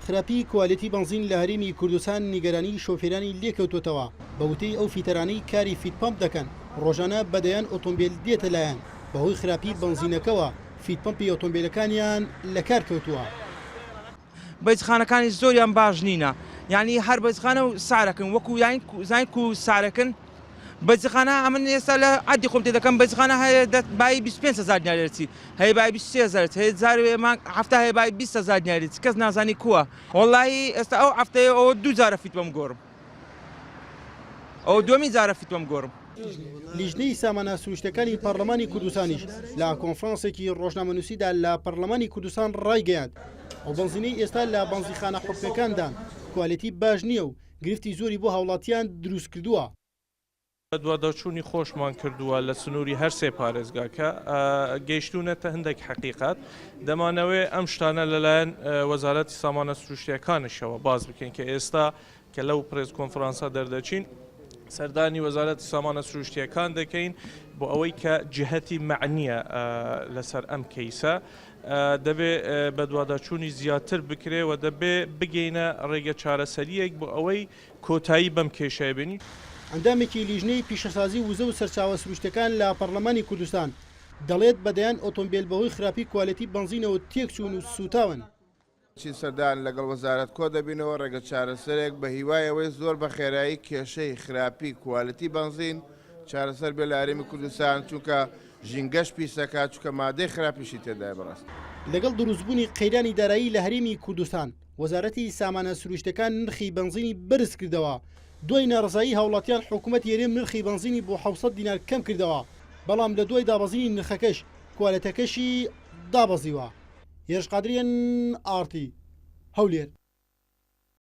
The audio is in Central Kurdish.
خراپی کوالێتی بەنزین لە هەرێمی کوردستان نیگەرانی شۆفێرانی لێکەوتووەتەوە، بە وتەی ئەو فیتەرانەی کاری فیت پەمپ دەکەن، ڕۆژانە بە دەیان ئۆتۆمبێل دێتە لایان، بەهۆی خراپی بەنزینەکەوە فیت پەمپی ئۆتۆمبێلەکانیان لەکار کەوتووە. بەیزخانەکانی زۆریان باش نینە یانی هەر بەیزخانە و سارەکن وەکو یانی زانین کو سارەکن بەیزخانە ئەمن ئێستا لە عەدی خۆم تێ دەکەم بەیزخانە هەیە دە بایی 25 هەزار دینار دەرچی هەیە بایی 23 هەزار هەیە جارێ مانگ هەفتە هەیە بایی 20 هەزار دینار دەرچی کەس نازانی کووە وەڵاهی ئێستا ئەو هەفتەیە ئەوە دوو جارە فیت بەم گۆڕم ئەوە دووەمین جارە فیت بەم گۆڕم. لیژنەی سامانە سروشتیەکانی پەڕلەمانی کوردستانیش لە کۆنفرانسێکی ڕۆژنامەنووسیدا لە پەڕلەمانی کوردستان ڕایگەیاند، ئەو بەنزینەی ئێستا لە بەنزیخانە حکومیەکاندان کوالێتی باش نییە و گرفتی زۆری بۆ هاوڵاتیان دروستکردووە. بەدواداچوونی خۆشمان کردووە لە سنووری هەر سێ پارێزگاکە گەیشتوونەتە هەندێک حەقیقەت، دەمانەوێ ئەم شتانە لەلایەن وەزارەتی سامانە سروشتییەکانیشەوە باس بکەین کە ئێستا کە لەو پرێس کۆنفرانسە دەردەچین سەردانی وەزارەتی سامانە سروشتییەکان دەکەین بۆ ئەوەی کە جهتی مەعنیە لەسەر ئەم کەیسە دەبێ بەدواداچوونی زیاتر بکرێ و دەبێ بگەینە ڕێگە چارەسەرییەک بۆ ئەوەی کۆتایی بەم کێشەیە بێنین. ئەندامێکی لیژنەی پیشەسازی و وزە و سەرچاوە سروشتیەکان لە پەڕلەمانی کوردستان دەڵێت، بە دەیان ئۆتۆمبێل بەهۆی خراپی کوالێتی بەنزینەوە تێکچوون و سووتاون. چین سەردان لەگەڵ وەزارەت کۆدەبینەوە ڕێگە چارەسەرێک بە هیوای ئەوەی زۆر بە خێرایی کێشەی خراپی کوالێتی بەنزین چارەسەر بێت لە هەرێمی کوردستان چونکە ژینگەش پیسەکات چونکە مادەی خراپیشی تێدایە بەڕاستی. لەگەڵ دروستبوونی قەیرانی دارایی لە هەرێمی کوردستان، وەزارەتی سامانە سروشتەکان نرخی بەنزینی بەرزکردەوە، دوای ناڕەزایی هاوڵاتیان حکومەتی هەرێم نرخی بەنزینی بۆ 700 دینار کەمکردەوە، بەڵام لە دوای دابەزینی نرخەکەش کوالێتەکەشی دابەزیوە. هێرش قادری ئێن ئاڕ تی، هەولێر.